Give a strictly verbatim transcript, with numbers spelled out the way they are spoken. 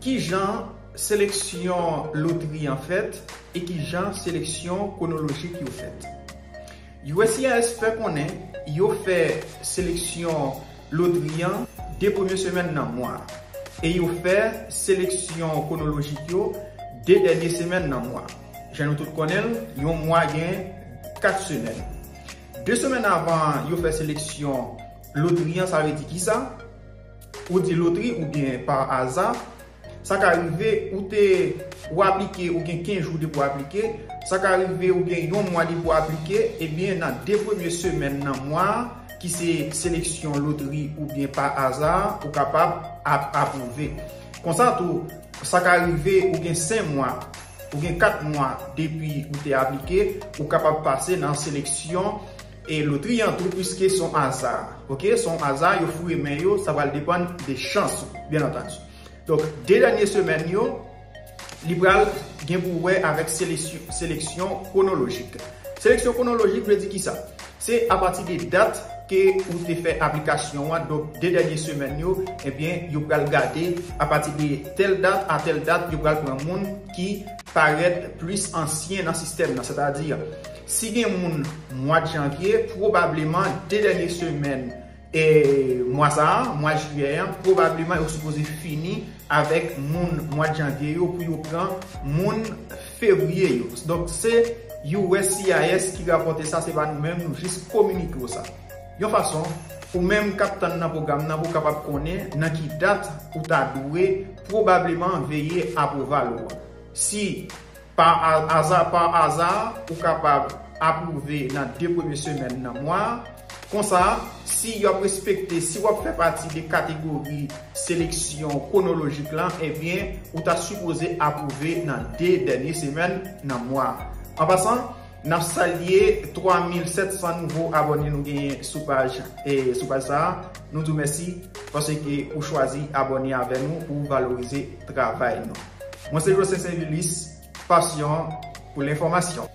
Kijan seleksyon lotri an fèt e kijan seleksyon kwonolojik yo fèt? U S C I S fè konnen yo fè seleksyon lotri an de premye semèn nan mwa a, e yo fè seleksyon kwonolojik yo de dènye semèn nan mwa a. Jan nou tout konnen l, yon mwa gen kat semèn. De semèn avan yo fè seleksyon lotri an, sa vle di kisa? Ou di lotri oubyen pa aza, sa ka rive ou te, ou aplike, ou gen kenz jou depi w aplike, sa ka rive ou gen yon mwa depi w aplike, ebyen nan de premye semèn nan mwa a, ki se seleksyon lotri oubyen pa aza, ou kapab ap-, apwouve. Konsa tou, sa ka rive ou gen senk mwa, ou gen kat mwa depi ou te aplike, ou kapab pase nan seleksyon e lotri an tou, piske se yon aza. Oke, se yon aza, yo foure men yo, sa pral depann de chans ou, byen antandi. Donk, de dènye semèn yo, li pral gen pou wè avèk seleksyon, seleksyon kwonolojik. Seleksyon kwonolojik vle di kisa? Se apati de dat ke ou te fè aplikasyon an, donk de dènye semèn yo, ebyen, yo pral gade apati de tèl dat a tèl dat, yo pral pran moun ki parèt plis ansyen nan sistèm nan. Sètadi, si gen moun mwa janvye, pwobableman de dènye semèn e mwa sa a, mwa jiyè an, pwobableman yo sipoze fini avèk moun mwa janvye yo pou yo pran moun fevriye yo. Donk, se U S C I S ki rapòte sa, se pa nou menm, nou jis kominike w sa. Yon fason, ou menm k ap tann nan pwogram nan pou w kapab konnen nan ki dat ou ta dwe pwobableman veye apwouval ou an. Si pa a-, aza, pa aza, ou kapab apwouve nan de premye semèn nan mwa a. Konsa, si y ap respekte, si w ap fè pati de kategori seleksyon kwonolojik lan, ebyen, ou ta sipoze apwouve nan de dènye semèn nan mwa a. An pasan, n ap salye twa mil sèt san nouvo abòne nou genyen sou paj, e, sou paj sa a. Nou di w mèsi paske ou chwazi abòne avè nou pou w valorize travay nou. Mwen se Jocelyn Saint Julius, pasyon pou lenfòmasyon.